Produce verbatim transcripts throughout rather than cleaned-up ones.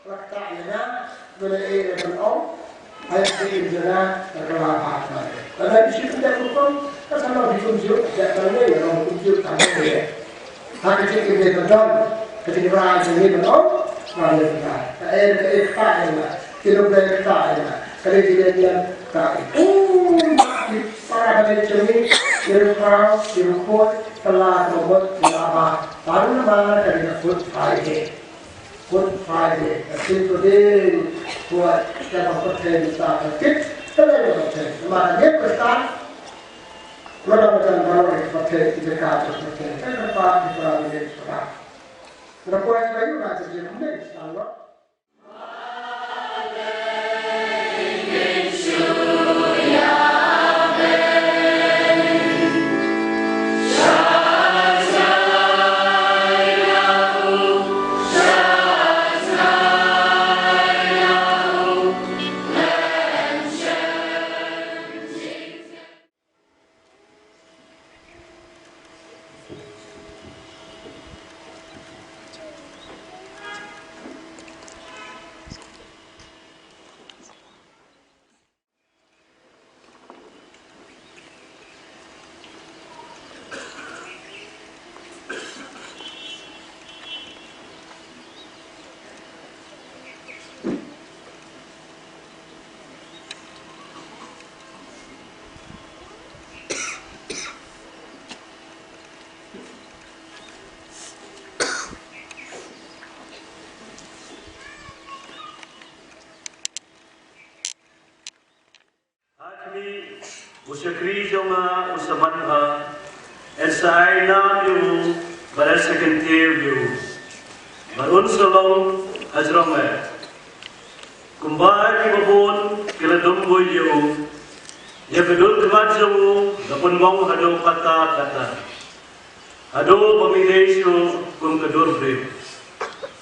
Rakta ïa nga, ba la e ban ong, ai ka ïa nga, ka la ba ka. Ka la bishop da ku kong, ka sa ma bi kumjuh, da ka la ïa ong kumjuh ka la ïa. Ha ka jingim ne ka don, ka jingrwai jong ngi ban ong, ba la ïa ka. Ka e, ka e ka ïa nga, ki lum da ka ïa nga, ka dei ki ïa nga, ka e. Oh, ki para ba dei jong ngi, ki rkhraw, ki rkhoi, ka la ka mut, ka la ba. Ba la ba, ka dei ka Good Friday. Good Friday, ka shin to din, buat ka ba pyrthei mynta ka kit, ka la ka pyrthei. Namar ka ngiat Khristan, ka la ka jan baroh ka pyrthei, ki jaka ka pyrthei, ka ka pa, ki pra, ki pra. Ka poi ka yu ka jin jin ne Khristan lo. Ha khmih, u shakri jong nga u sa man ha, yn sa ai nam ïa u, bad yn sa kyntiew ïa u, bad un sa long hajrong eh. Kumba ki babun ki la dum buit ïa u, ïa ka dur khmat jong u la pynmong haduh katta katta. Haduh ba mi dei shuh kum ka dur briew.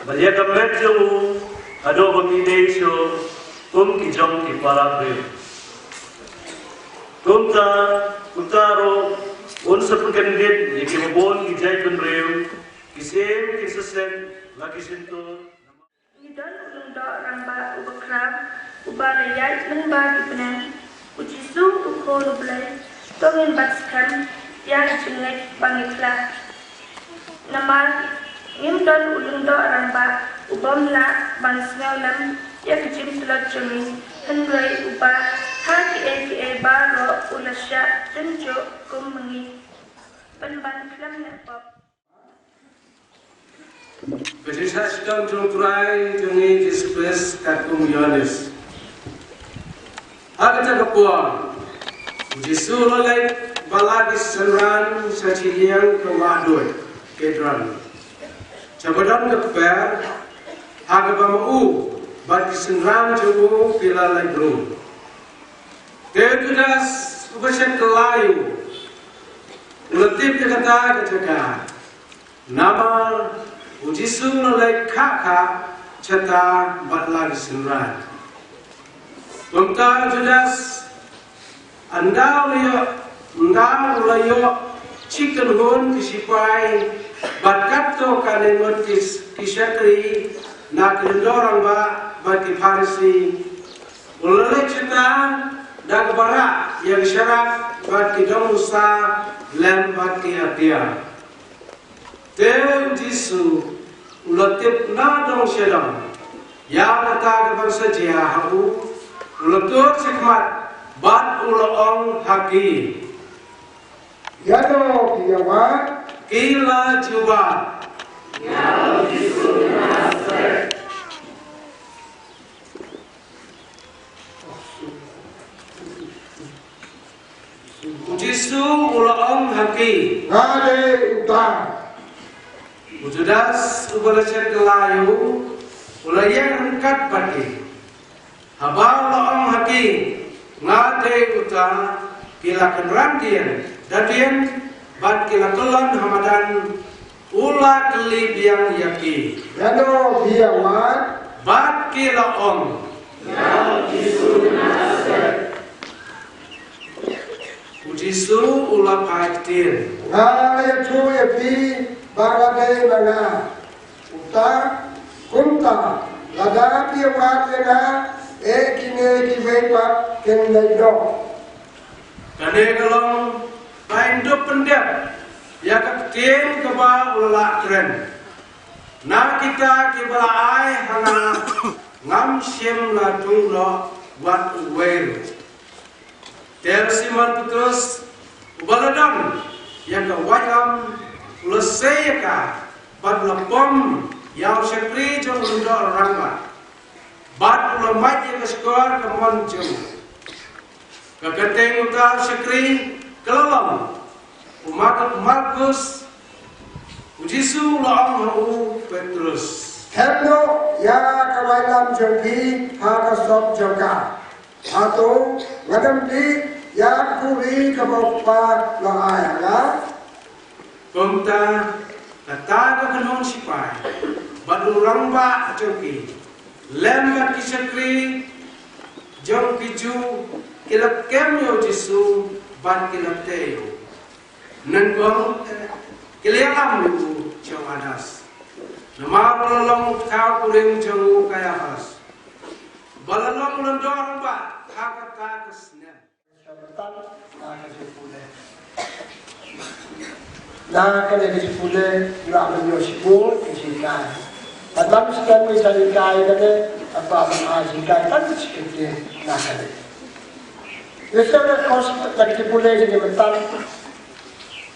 Bad ïa ka met jong u, haduh ba mi dei shuh kum ki jong ki para briew. Kumta, kumta ruh, un sa pynkyndit ïa ki babun ki jaitbynriew, ki syiem, ki sasem, la ki shyntur. Ngi don u lyngdoh rangbah uba khraw, uba la ïaid lyngba ki bneng, u Jisu u Khun u Blei, to ngin bat skhem ïa ka jingngeit ba ngi khlad. Namar ngim don u lyngdoh rangbah ubym lah ban sngewlem ïa ka jingtlot jong ngi, hynrei uba ha kiei kiei baroh u la shah tynjuh kum ma ngi, pynban khlem leh pop. Ka jingshah shitom jong U Trai jong ngi Jisu Khrist katkum u Ïoannis. Ha kata ka por, u Jisu u la leit bad la ki synran sha shiliang ka wahduid Kedron, sha ba don ka kper, ha kaba ma u bad ki synran jong u ki la leit rung. Te u Judas uba shet kylla ïa u, u la tip ïa kata ka jaka, namar u Jisu u la leit khah khah shata bad la ki synran. Kumta u Judas, ynda u la ïoh, ynda u la ïoh shi kynhun ki shipai bad katto katne ngut ki, ki shakri na ki lyngdoh rangbah bad ki Pharisi, u la leit shata da kaba rah ïa ki sharap bad ki dong usa lem bad ki atiar. Te u Jisu u la tip na dong sha dong ïa kata kaban sa jia ha u, u la tur shakhmat bad u la ong ha ki, ïa no ki ïa wad? Ki la jubab, ïa u Jisu Nasaret. U Jisu u la ong ha ki, nga dei uta. U Judas uba la shet kylla ïa u, u la ïeng ryngkat bad ki. Haba u la ong ha ki, nga dei uta, ki la kynran dien da dien bad ki la kyllon ha madan. U la kylli biang ïa ki, ïa no phi ïa wad? Bad ki la ong, ïa u Jisu Nasaret. U Jisu u la phai ktien, nga la ïathuh ïa phi ba nga dei ma nga uta. Kumta Lada phi ïawad ïa nga, eh, kine kiwei pat kin leit noh. Kane ka long ka jingdup pyndep ïa ka ktien kaba u la lah kren. Na kita kiba la ai ha nga, ngam shym la thung noh wat uwei ruh. Te u Simon Petrus, uba la don ïa ka waitlam, u la sei ïa ka, bad u la pom ïa u shakri jong u lyngdoh rangbah, bad u la mait ïa ka shkor ka mon jong u. Ka kyrteng uta u shakri ka la long u Mar-, Malkus. U Jisu u la ong ha u Petrus, "Them noh ïa ka waitlam jong phi ha ka sop jong ka." Hato ngam dei ïa ka khuri kaba u Kpa u la ai ha nga? Kumta kata ka kynhun sipai bad u rangbah jong ki, lem bad ki shakri jong ki Jiw, ki la kem ïa u Jisu bad ki la tei ïa u. Nyngkong ki la ïalam ïa u sha u Annas, namar u la long u thaw kurim jong u Kaiaphas, ba la long u lyngdoh rangbah ha kata ka snem. Na kane ka jingpule, la ban ïoh shibun ki jinghikai. Bad lam snem ngi sa hikai kane, haba ban ai jinghikai tang shi kyntien na kane. Ïa shisha na ka jingpule jong ngi mynta,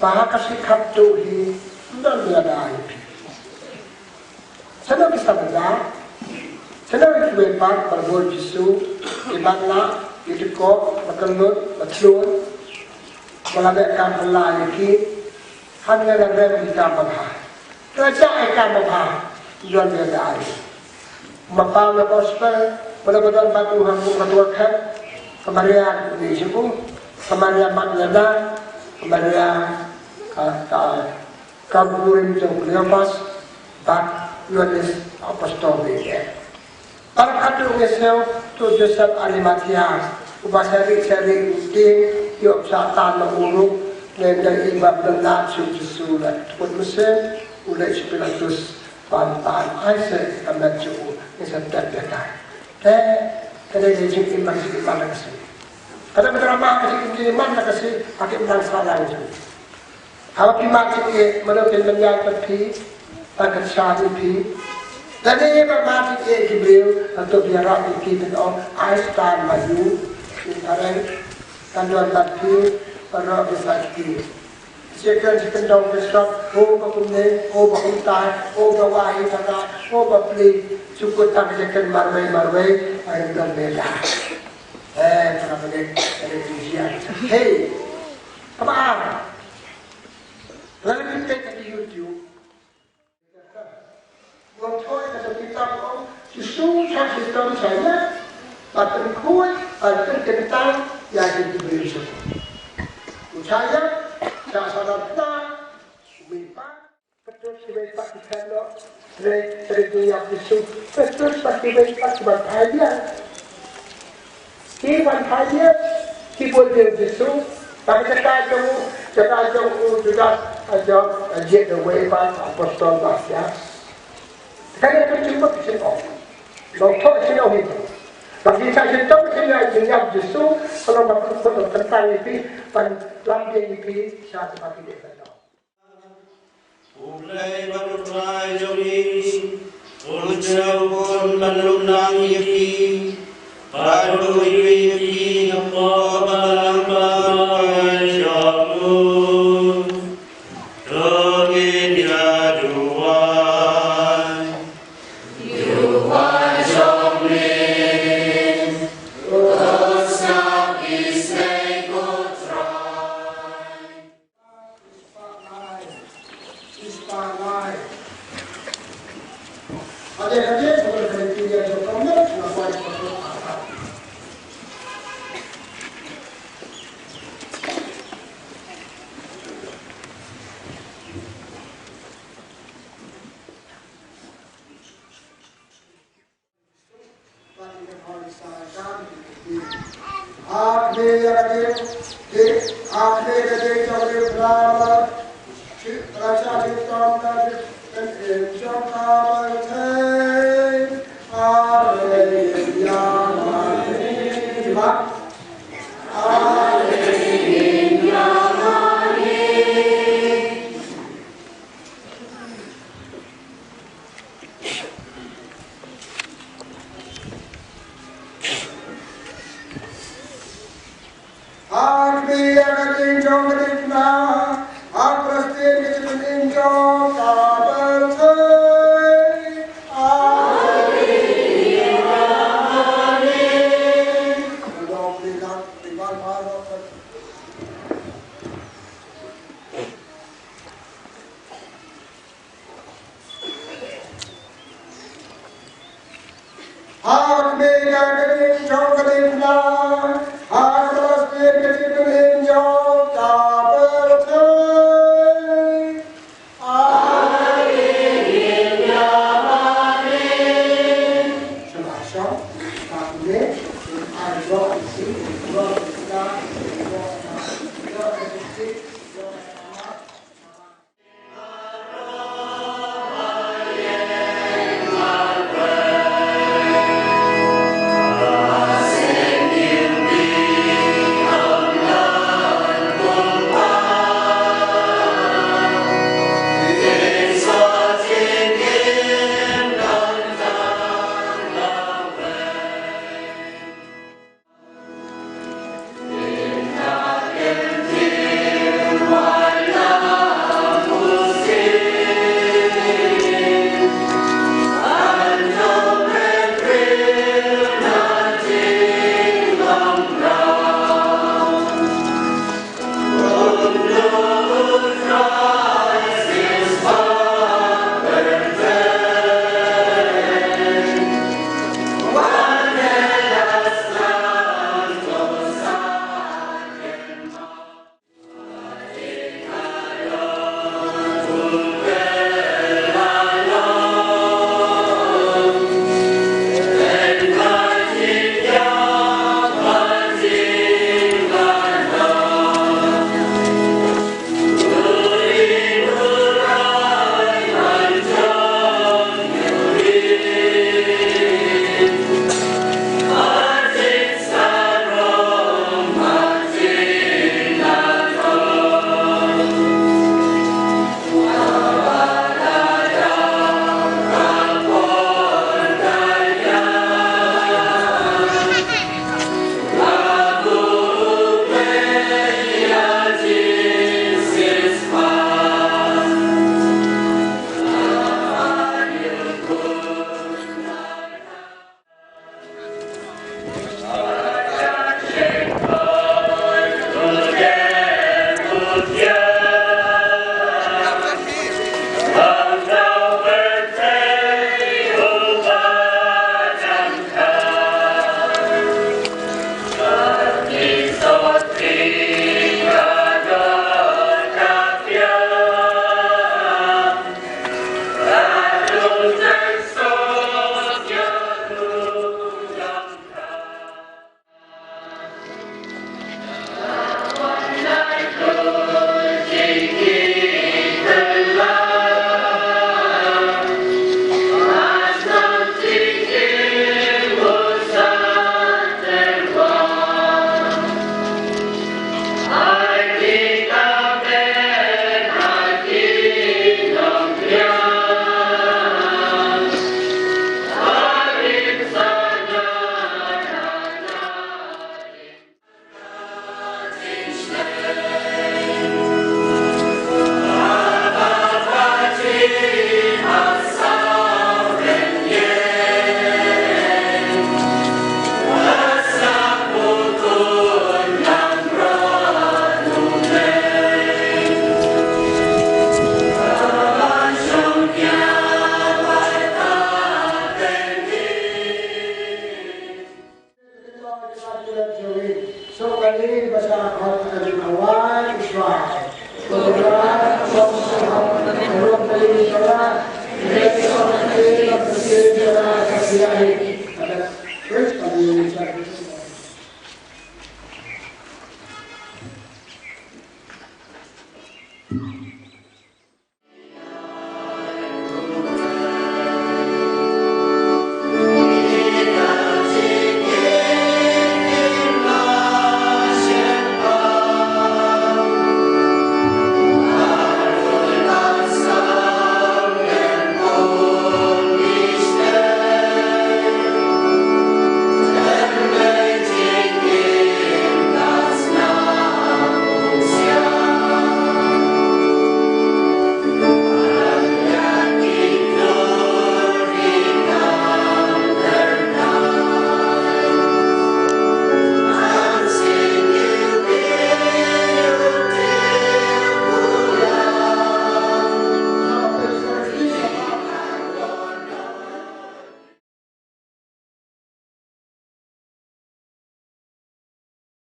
ba ha ka sngi khatduh hi, ym don lada ïa phi. Shano ki samla, shano kiwei pat ba la bud Jisu, ki matlah, ki dkoh, ba kyllut, ba khlur, ba la leh kam phylla ïa ki, hangne la rem ïa ki kam babha. Ka jaka ïa ki kam babha, ym don lada ïa. Ma Paul na gospel, ba la ba don bad u ha ka, ka Maria, ka Maria Magdalena, ka Maria, ka, ka, ka kurim jong u Kleopas, bad Ïoannis apostol. Baroh khatduh ngi sngew, to Joseph Arimathea, uba shari shari u tieng, ïoh pisa tan na u ruh, lada i ba byndat sha u Jisu, la kut mynsiem, u leit sha u Pilatus, ban tan ai sha ka met jong u, ngi sa tep ïa ka. Te, ka dei ka jingim, ka jingim man la ka sngi. Ka dei ka drama, ka jingim man la ka sngi, ha ka imlang sahlang jong u. Haba phi mad jingeh, mano kin pynïaid bad phi, ban kyrshan ïa phi? Lane ba mad jingeh ki briew, hato phi ïarap ïa ki, phin ong, ai stad ma ïu, phi phareng, kan don bad phi baroh ki sngi. Shi kren shi kyndong ki shrok, o ba kumne, o ba kumtai, o ba wai tara, o ba pli, shu kut tang shi kren marwei marwei, ai don beda. Eh, para bangeit, para bangeit. Hei, kaba ar. Lada phi peit ha ka YouTube. Ngi thoh ïa ka kitab ong, Jisu shah shitom sha ïa, bad pynkhuid, bad pynkyntang ïa ki briew. U shah ïa, shah sadan tna, u mih pat. Petrus, kiwei pat ki kren noh, hynrei, hynrei ki ïap Jisu. Petrus bad kiwei pat ki wan phai biang. Ki wan phai biang, ki bun biang Jisu. Bad ka jaka jong u, jaka jong u Judas, ka jong, ka jied da uwei pat apostol Matthias. Ka dei ka jingmut ka jingong. Long thoh jingong hi. Bad ki shah shitom ki ïap, ki ïap Jisu, ka long ba pynkyntang ïa phi, ban lam biang ïa phi, sha kaba phi dei ban long. U Blei bad u Trai jong ngi, un sngewbha ban lum lang ïa phi, bad un ïohi ïa phi hapoh balang baroh jong u. To ngin ïa duwai. Duwai jong ngi, to sngap ïaseng ko Trai. Ha ka bynta ka jingïaid jong ka diengphna, ha ka plastik ka jingpynim jong ka pyrthei. Amen. Shalom, shalom.